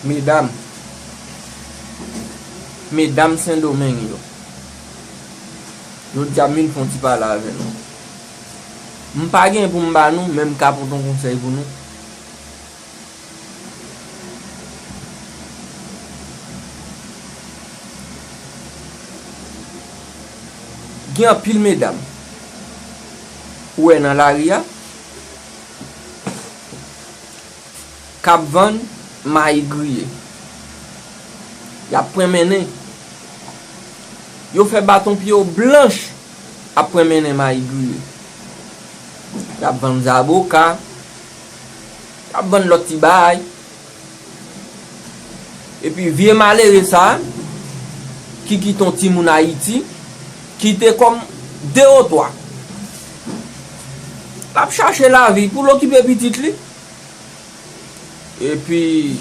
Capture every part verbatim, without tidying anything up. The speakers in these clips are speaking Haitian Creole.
Medam, medam Sendomeng yo, jodi a m vin fè yon ti pale avè nou. M pa gen pou m ba nou, men m ka pote yon konsèy pou nou. Gen anpil medam ou wè nan lari a k ap vann mayi griye. Y ap pran mennen. Yo fè baton pye yo blanch ap pran mennen mayi griye. Y ap vann zaboka, y ap vann lòt ti bagay. Epi vye malere sa a, ki kite yon timoun Ayiti, kite kòm de ou twa. L ap chache lavi pou l okipe pitit li. Epi,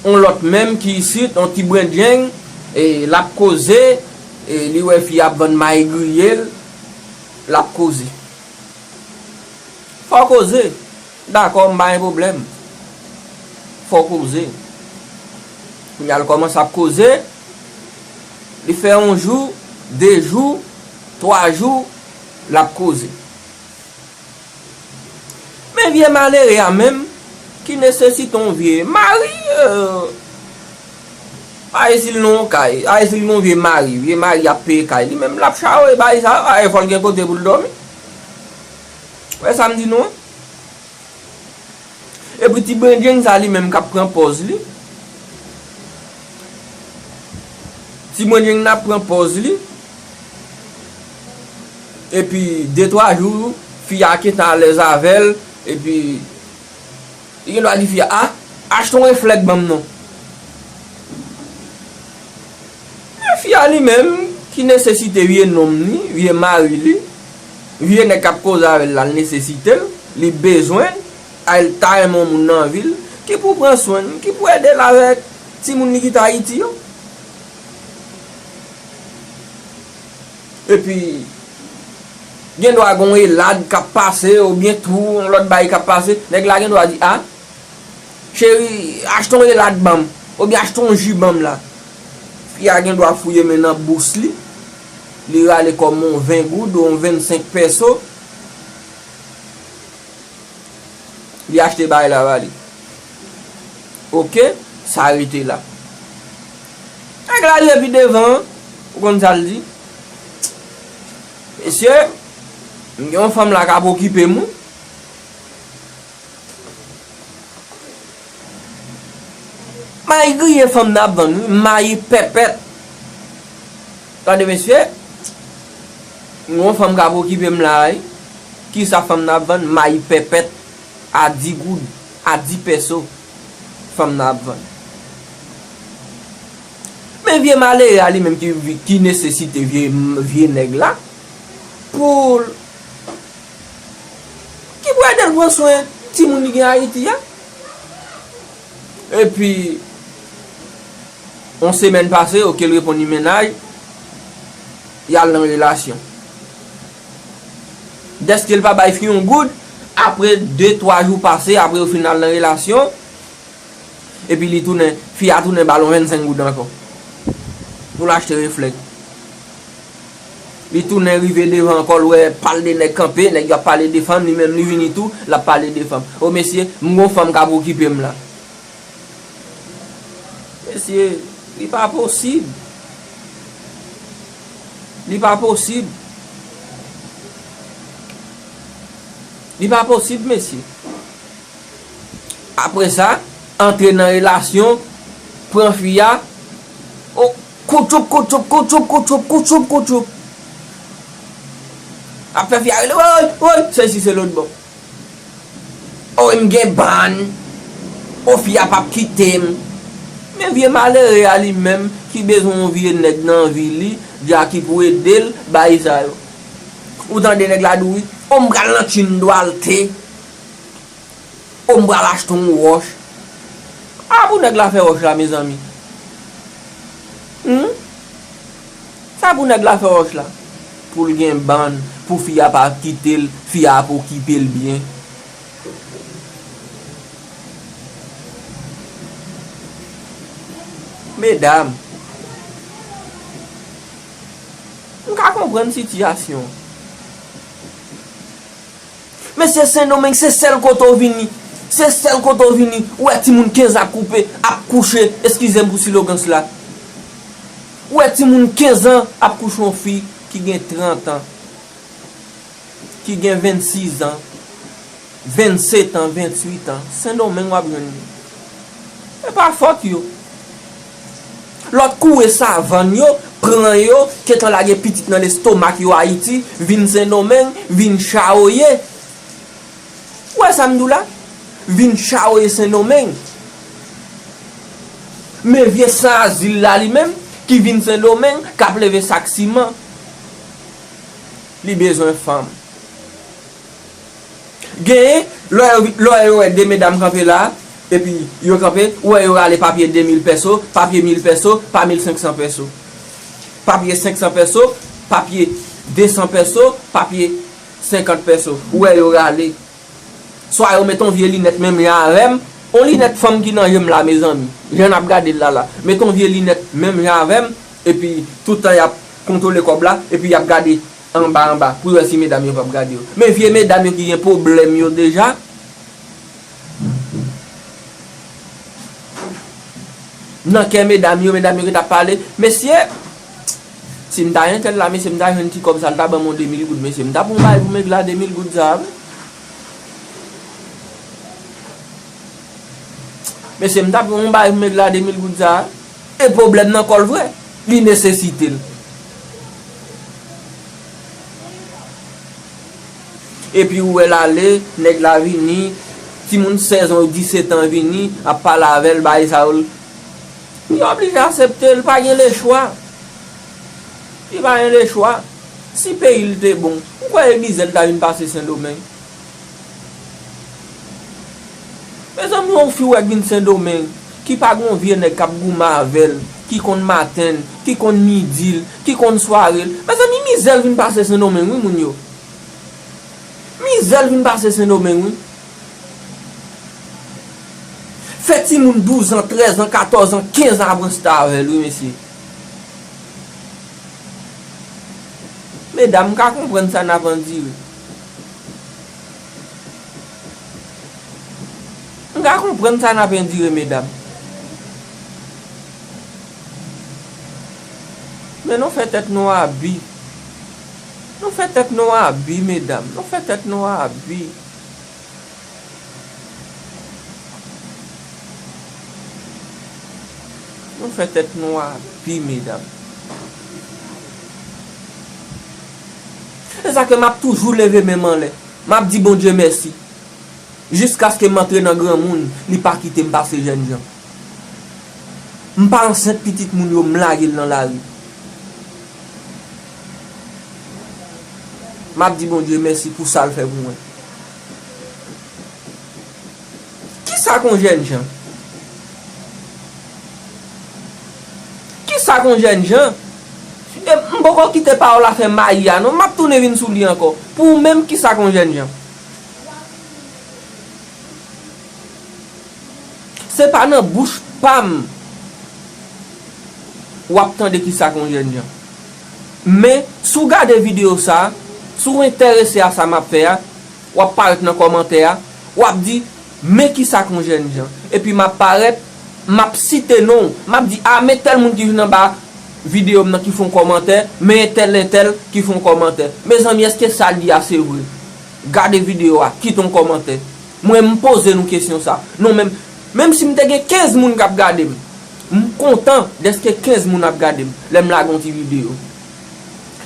yon lòt menm ki isit, yon ti brendjeng, e l ap koze, e li wè fi a ap vann mayi griye l, l ap koze. Fò koze. Dakò, m pa gen pwoblèm. Fò koze. Kounye a l kòmanse ap koze. Li fè yon jou, de jou, twa jou, l ap koze. Men vye malere a menm, ki nesesite yon vye mari, euh, pa esi l nan yon kay, pa esi l nan yon vye mari, vye mari ap peye kay li, menm l ap chawe bay sa, pa fò l gen kote pou l dòmi. Wè sa m di nou an? Epi ti brendjeng sa li menm k ap pran pòz li. Ti brendjeng nan ap pran pòz li. Epi de twa jou, fi a gentan alèz avè l. Epi li gen dwa di fi a, a, achte yon reflèk ban m non. Men fi a li menm, ki nesesite vye nonm li, vye mari li, vye nèg k ap koze avè l la, l nesesite l, li bezwen l, a l ta renmen yon moun nan vi l, ki pou pran swen l, ki pou ede l avèk timoun li kite Ayiti yo. Epi, gen dwa gen yon elad k ap pase, oubyen tou, yon lòt bagay k ap pase, nèg la gen dwa di, a, cheri, achte yon elad ban m, oubyen achte yon ji ban m la. Fi a gen dwa fouye men nan bous li, li rale kòm yon ven goud ou yon vennsenk pèso, li achte bagay la ba li. Oke, sa rete la. Nèg la rive pi devan, ou konn sa l di? Mesye, m gen yon fanm la k ap okipe m wi. Mayi griye fanm nan ap vann wi, mayi pèpèt. Tande mesye, m gen yon fanm k ap okipe m la wi. Kisa fanm nan ap vann? Mayi pèpèt a di goud, a di pèso fanm nan ap vann. Men vye malere a li menm ki, ki nesesite vye, vye nèg la pou l, ki pou ede l pran swen timoun li gen Ayiti a. Epi, yon semèn pase, oke l reponn li mennaj, y al nan relasyon. Dèske l pa bay fi yon goud, apre de, twa jou pase, apre yo fin al nan relasyon, epi li tounen, fi a tounen ba l yon vennsenk goud ankò. Pou l achte reflèk. Li tounen rive devan ankò, l wè pal de nèg kanpe, nèg yo ap pale de fanm, li menm li vini tou, l ap pale de fanm. O mesye, m gon fanm k ap okipe m la. Mesye, li pa posib. Li pa posib. Li pa posib, mesye. Apre sa, antre nan relasyon, pran fi a, o, koutchoup, koutchoup, koutchoup, koutchoup, koutchoup, koutchoup. Ap fè fi a rele, woy, woy, sesi se lòt bò. O, m gen bann. O, fi a p ap kite m. Men vye malere a li menm, ki bezwen yon vye nèg nan vi li, dja ki pou ede l, bay sa yo. Ou tande nèg la di w wi, o, m pral nan Chin Duarte. O, m pral achte yon wòch. A pou nèg la fè wòch la, mezanmi? Hmm? Sa pou nèg la fè wòch la? Pou l gen bann, pou fi a pa kite l, fi a ap okipe l byen. Medam, m ka konprann sitiyasyon. Mesye, Sendomeng se sèl kote w vini. Se sèl kote w vini. Ou wè timoun kenz an ap koupe, ap kouche, eskize m pou silogans la. Ou wè timoun kenz an ap kouche yon fi ki gen trant an, ki gen vennsis an, vennset an, venntuit an. Sendomeng w ap jwenn li. E pa fòt yo. Lòt koure savann yo, pran yo, gentan lage pitit nan lestomak yo Ayiti, vin Sendomeng, vin chawoye. Ou wè sa m di w la? Vin chawoye Sendomeng. Men vye san azil la li menm, ki vin Sendomeng, k ap leve sak siman. Li bezwen fanm. Genyen, lè yo, lè yo wè de medam kanpe la, epi yo kanpe, ou wè yo rale papye de mil pèso, papye mil pèso, pa mil senk san pèso. Papye senk san pèso, papye de san pèso, papye senkant pèso. Ou wè yo rale. Swa yo met yon vye linèt menm jan avè m, yon linèt fanm ki nan je m la, mezanmi. Jan n ap gade l la la. Met yon vye linèt menm jan avè m, epi tout tan y ap kontwole kòb la, epi y ap gade anba anba pou yo wè si medam yo p ap gade yo. Men vye medam yo ki gen pwoblèm yo deja. Nan kè medam yo, medam yo ki t ap pale, mesye, si m ta entèl la, mesye, m ta jwenn ti kòb sa, l ta ban m yon de mil goud, mesye, m t ap yon bagay pou nèg la de mil goud sa a, wi. Mesye, m t ap yon bagay pou nèg la de mil goud sa a. E pwoblèm nan kò l vre. Li nesesite l. Epi ou wè l ale, nèg la vini, timoun sèz an, disèt an vini, ap pale avè l, bagay sa yo. Li oblije aksepte, li pa gen lechwa. Li pa gen lechwa. Si peyi l te bon, ou kwè e mizè l ta vin pase Sendomeng? Mezanmi, yon fi w wè k vin Sendomeng, ki pa gen yon vye nèg k ap goumen avè l, ki konn maten l, ki konn midi l, ki konn sware l. Mezanmi, mizè l vin pase Sendomeng, wi, moun yo. Mizè l vin pase Sendomeng, wi. Fè timoun douz an, trèz an, katòz an, kenz an ap ranste avè l, wi, mesye. Medam, m ka konprann sa n ap andire. M ka konprann sa n ap andire, medam. Men nou fè tèt nou abi. Nou fè tèt nou abi, medam. Nou fè tèt nou abi. Nou fè tèt nou abi, medam. Se sa ke m ap toujou leve men m anlè. M ap di Bondye mèsi. Jiskaske m antre nan granmoun, li pa kite m pase jènjan. M pa ansent pitit moun yo, m lage l nan lari. M ap di Bondye mèsi pou sa l fè pou mwen. Kisa k yon jènjan? Kisa k yon jènjan? E m poko kite pawòl afè mayi a non, m ap tounen vin sou li ankò. Pou ou menm, kisa k yon jènjan? Se pa nan bouch pa m w ap tande kisa k yon jènjan. Men, si w gade videyo sa a, si w enterese a sa m ap fè a, w ap parèt nan kòmantè a, w ap di, men kisa k yon jènjan. Epi m ap parèt, m ap site non w, m ap di, a, men tèl moun ki vin anba videyo m nan ki fè yon kòmantè, men entèl, entèl ki fè yon kòmantè. Mezanmi, èske sa l di a se vre? Gade videyo a, kite yon kòmantè. Mwen, m poze nou kesyon sa. Non, menm, menm si m te gen kenz moun k ap gade m, m kontan dèske kenz moun ap gade m lè m lage yon ti videyo.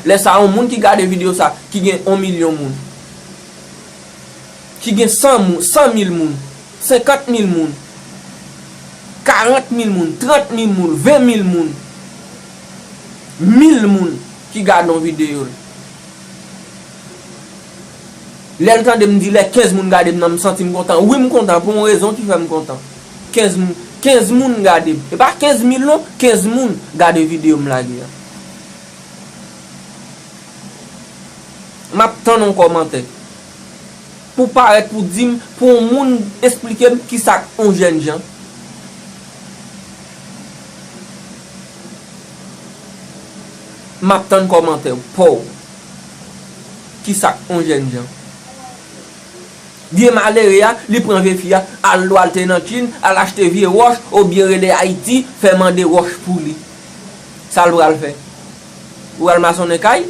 Lè sa a, yon moun ki gade videyo sa, ki gen yon milyon moun, ki gen san moun, san mil moun, senkant mil moun, karant mil moun, trant mil moun, ven mil moun, mil moun ki gade yon videyo l. Lè l tande m di lè kenz moun gade m nan, m santi m kontan. Wi, m kontan pou yon rezon ki fè m kontan. Kenz moun, kenz moun gade m. E pa kenz mil non, kenz moun gade videyo m lage a. M ap tann yon kòmantè. Pou parèt, pou di m, pou yon moun esplike m kisa k yon jènjan. M ap tann kòmantè w. Pow. Kisa k yon jènjan? Vye malere a, li pran vye fi a, al dwalte nan Chin, al achte vye wòch, oubyen rele Ayiti, fè mande wòch pou li. Sa l pral fè? Ou pral masonnen kay?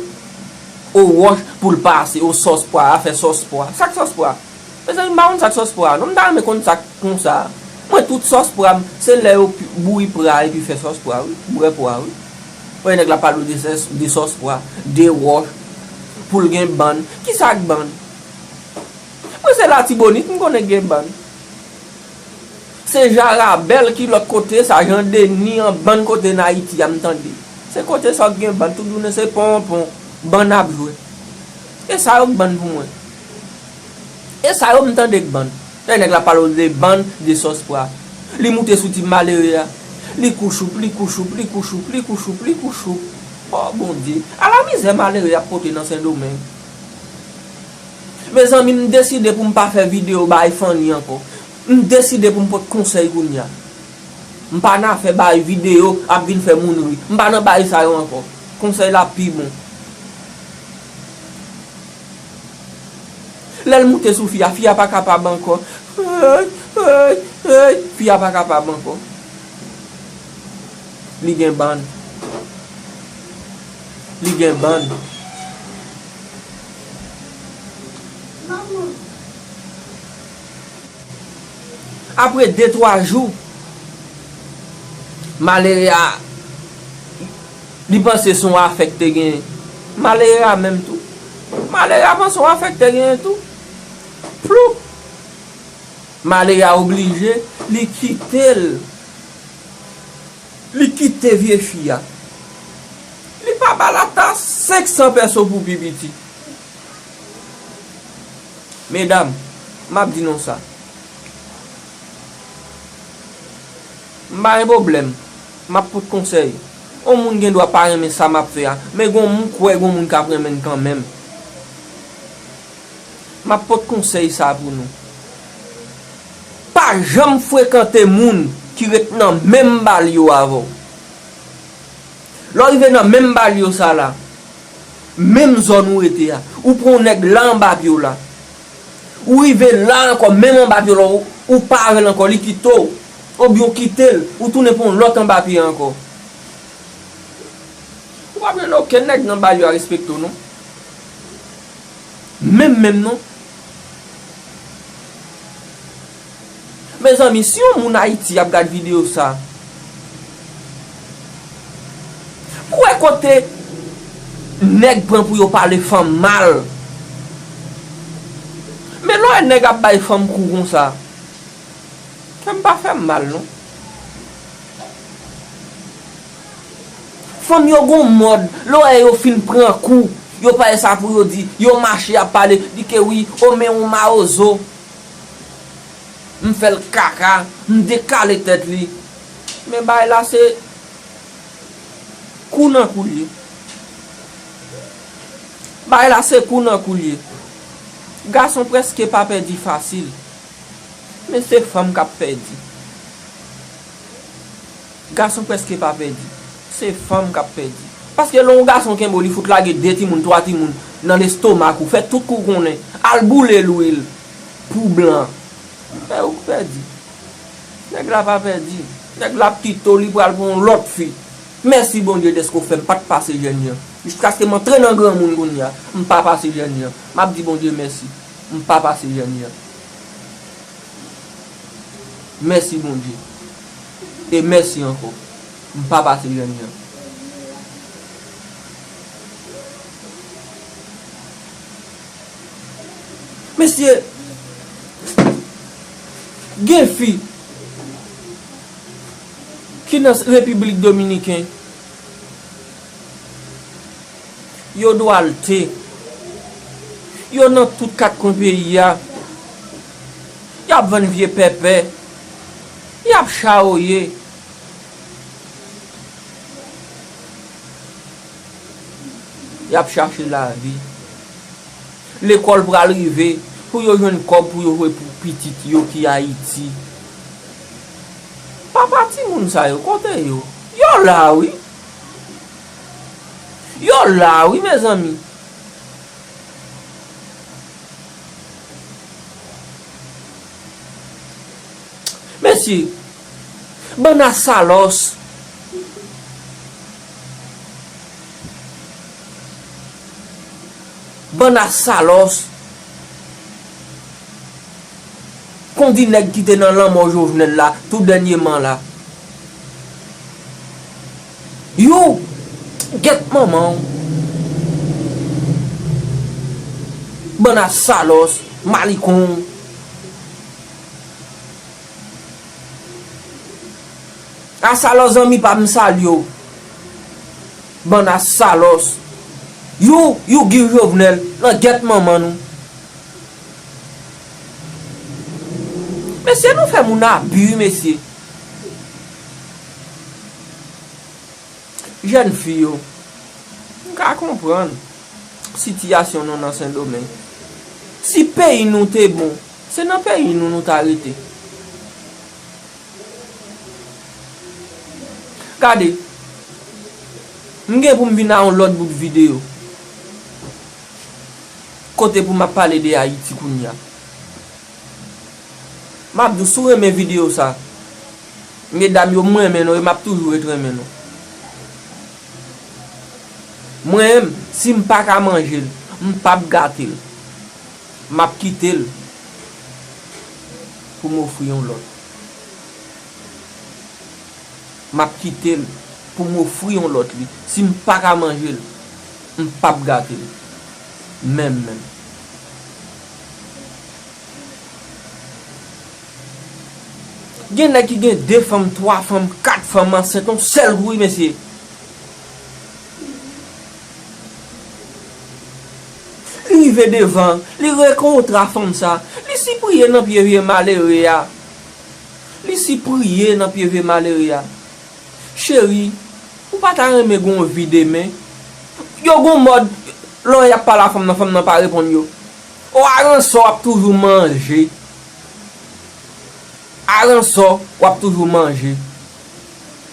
O wòch pou l pase, o sòs pwa, afè sòs pwa. Sa k sòs pwa? Mezanmi, m pa konn sa k sòs pwa, non, m ta renmen konn sa k konsa. Mwen, tout sòs pwa m, se lè yo pi- bouyi pra epi fè sòs pwa, wi, bwè pwa, wi. Wè, nèg la pale de sès- de sòs pwa, de wòch, pou l gen bann. Kisa k bann? Mwen, se Latibonit m konnen k gen bann. Se Jarabèl ki lòt kote sa, Jan Deni an bann kote nan Ayiti a m tande. Se kote sa k gen bann, tout jounen se pon, pon, bann ap jwe. E sa yo k bann pou mwen. E sa yo m tande k bann. Lè nèg la pale w de bann, de sòs pwa. Li moute sou ti malere a. Li kouchoup, li kouchoup, li kouchoup, li kouchoup, li kouchoup. O Bondye. Ala mizè malere ap pote nan Sendomeng. Mezanmi, m deside pou m pa fè videyo bay fanni ankò. M deside pou m pot konsèy kounye a. M pa nan afè bay videyo ap vin fè moun ri. M pa nan bay sa yo ankò. Konsèy la pi bon. Lè l moute sou fi a, fi a pa kapab ankò. Hey, hey, hey, fi a pa kapab ankò. Li gen bann. Li gen bann. Apre de, twa jou, malere a, li panse se yon afè k te genyen. Malere a menm tou. Malere a panse yon afè k te genyen tou. Ploup! Malere a oblije, li kite l. Li kite vye fi a. Li pa ba l ata senk san pèso pou pi piti. Medam, m ap di nou sa. M pa gen pwoblèm. M ap pot konsèy. On moun gen dwa pa renmen sa m ap fè a, men gon m kwè gon moun k ap renmen l kanmenm. M ap pot konsèy sa pou nou. Pa janm frekante moun ki ret nan menm balyo avè w. Lè w rive nan menm balyo sa la, menm zòn ou rete a, ou pran yon nèg la anba pye w la. Ou rive la ankò, menm anba pye w la, ou, ou pa avè l ankò, li kite w, oubyen w kite l, ou tounen pran yon lòt anba pye ankò. Ou p ap jwenn okenn nèg nan balyo a respekte w non. Menm, menm non. Mezanmi, si yon moun Ayiti ap gad videyo sa, pou wè kote nèg pran pou yo pale fanm mal. Men lè w wè nèg ap bay fanm kou konsa, kè m pa fè m mal non. Fanm yo gon mòd, lè w wè yo fin pran kou, yo pa wè sa pou yo di, yo mache ap pale, di ke wi, o men yon mawozo. M fè l kaka, m dekale tèt li. Men bagay la se kou nan kou l ye. Bagay la se kou nan kou l ye. Gason prèske pa pèdi fasil. Men se fanm k ap pèdi. Gason prèske pa pèdi. Se fanm k ap pèdi. Paske lè yon gason kenbe w, li fout lage de timoun, twa timoun nan lestomak ou, fè tout kou konnen, al boule lwil pou blan. Men ou k pèdi. Nèg la pa pèdi. Nèg la ap kite w, li pral pran yon lòt fi. Mèsi Bondye dèske w fè m pa t pase jènjan. Jiskaske m antre nan granmoun kounye a, m pa pase jènjan. M ap di Bondye mèsi. M pa pase jènjan. Mèsi Bondye. E mèsi ankò. M pa pase jènjan. Mesye, gen fi ki nan Repiblik Dominiken, yo dwalte, yo nan tout kat kwen peyi a, y ap vann vye pèpè, y ap chawoye. Y ap chache lavi. Lekòl pral rive pou yo jwenn kòb pou yo voye pou pitit yo ki Ayiti. Papa timoun sa yo, kote yo? Yo la wi. Yo la wi, mezanmi. Mesye, bann asalòs. Bann asalòs. Kondi nèg ki te nan lanmò Jovenel la, tou dènyèman la. Yo, gèt manman w. Bann asalòs, malikon. Asalòs zanmi pa m, m salye w. Bann asalòs. You, you give Jovenel nan gèt manman nou. Mesye, nou fè moun abi, mesye. Jèn fi yo, m ka konprann sitiyasyon nou nan Sendomeng. Si peyi nou te bon, se nan peyi nou nou ta rete. Gade, m gen pou m vin a yon lòt bout videyo. Kote pou m ap pale de Ayiti kounye a. M ap di w, si w renmen videyo sa, medam yo, m renmen nou e m ap toujou ret renmen nou. Mwen menm, si m pa ka manje l, m p ap gate l. M ap kite l pou m ofri yon lòt. M ap kite l pou m ofri yon lòt li. Si m pa ka manje l, m p ap gate l. Menm, menm. Gen nèg ki gen de fanm, twa fanm, kat fanm ansent yon sèl kou, wi, mesye. Li rive devan, li rekontre a fanm sa, li sipriye nan pye vye malere a. Li sipriye nan pye vye malere a. Cheri, ou pa ta renmen gen yon vi demen? Yo gen yon mòd, lè y ap pale a fanm nan, fanm nan pa reponn yo. O, aransò w ap toujou manje. Aransò w ap toujou manje.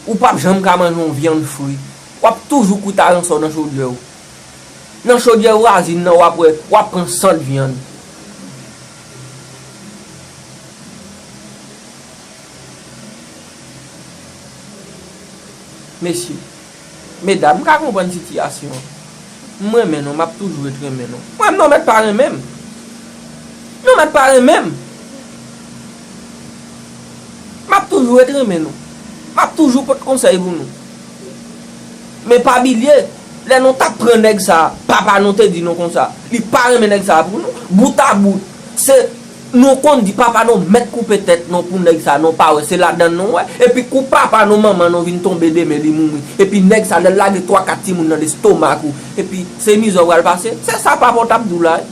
Ou p ap janm ka manje yon vyann fri. W ap toujou kwit aransò nan chodyè w. Nan chodyè vwazin nan, w ap wè, w ap pran sant vyann. Mesye, medam, m ka konprann sitiyasyon an. M renmen nou, m ap toujou ret renmen nou. Mwen menm, nou mèt pa renmen m. Nou mèt pa renmen m. M ap toujou ret renmen nou. M ap toujou pot konsèy pou nou. Men pa bliye, lè nou t ap pran nèg sa, papa nou te di nou konsa, li pa renmen nèg sa pou nou. Bout a bout, se nou konn di papa nou mèt koupe tèt nou pou nèg sa, nou pa wè, se ladann nou wè. Epi kou papa nou, manman nou vin tonbe demen, li mouri. Epi nèg sa, lè l lage twa kat timoun nan lestomak ou, epi se mizè w pral pase. Se sa papa w t ap di w la wi.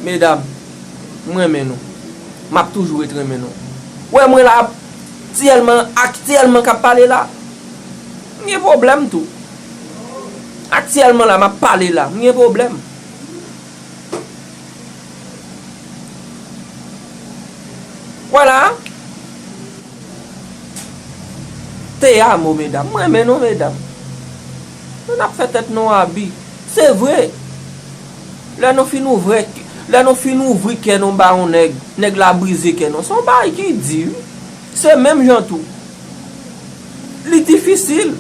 Medam, m renmen nou. M ap toujou ret renmen nou. Wè mwen la, aktyèlman, aktyèlman k ap pale la, m gen pwoblèm tou. Aktyèlman la, m ap pale la, m gen pwoblèm. Vwala. Te amo, medam. M renmen nou, medam. Nou n ap fè tèt nou abi. Se vre. Lè nou fin ouvri, lè nou fin ouvri kè nou ba yon nèg, nèg la brize kè nou. Se yon bagay ki di, wi. Se menm jan tou. Li difisil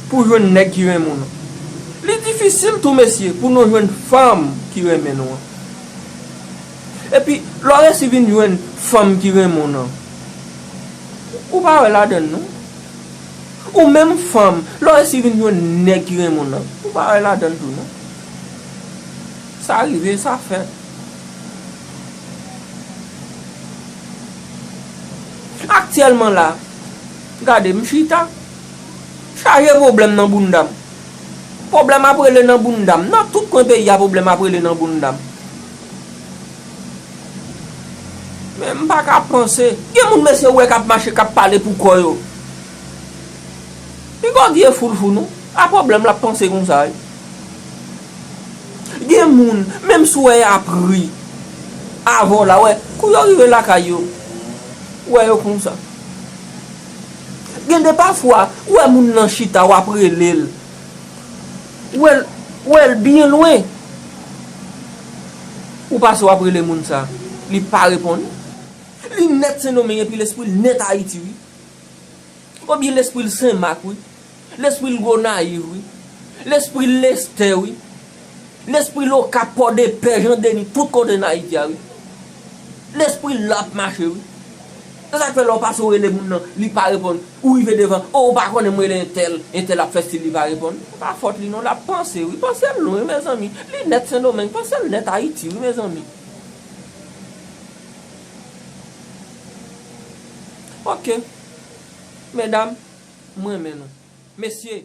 pou jwenn nèg ki renmen w nan. Li difisil tou, mesye, pou nou jwenn fanm ki renmen nou an. Epi, lè w resi vin jwenn fanm ki renmen w nan, ou pa wè ladann, non. Ou menm fanm, lè w resi vin jwenn nèg ki renmen w nan, ou pa wè ladann tou, non. Sa rive, sa fèt. Aktyèlman la, gade m chita, chaje pwoblèm nan bounda m. Pwoblèm ap rele nan bounda m. Nan tout kwen peyi a, pwoblèm ap rele nan bounda m. Men m pa ka panse. Gen moun, mesye, ou wè k ap mache, k ap pale pou kò yo. Piga w gen foul fou, non. A pwoblèm l ap panse konsa, wi. Gen moun, menm si w wè y ap ri, avan w la, wè, kou yo rive lakay yo, w wè yo konsa. Gen de pafwa, ou wè moun nan chita, w ap rele l. Ou wè l, ou wè l byen lwen. Ou pase, w ap rele moun sa. Li pa reponn. Li nèt Sendomeng epi lespri l nèt Ayiti, wi. Oubyen lespri l Senmak, wi. Lespri l Gonayiv, wi. Lespri l Lestè, wi. Lespri l Okap, Pòdepè, Jandeni, tout kote nan Ayiti a, wi. Lespri l la ap mache, wi. Se sa k fè lè w pase, w rele moun nan, li pa reponn. Ou rive devan, o, ou pa konnen m rele entèl, entèl ap fè stil li pa reponn. Se pa fòt li non, l ap panse, wi. Panse l lwen, mezanmi. Li nèt Sendomeng, panse l nèt Ayiti, wi, mezanmi. Ok. Medam, m renmen nou. Mesye,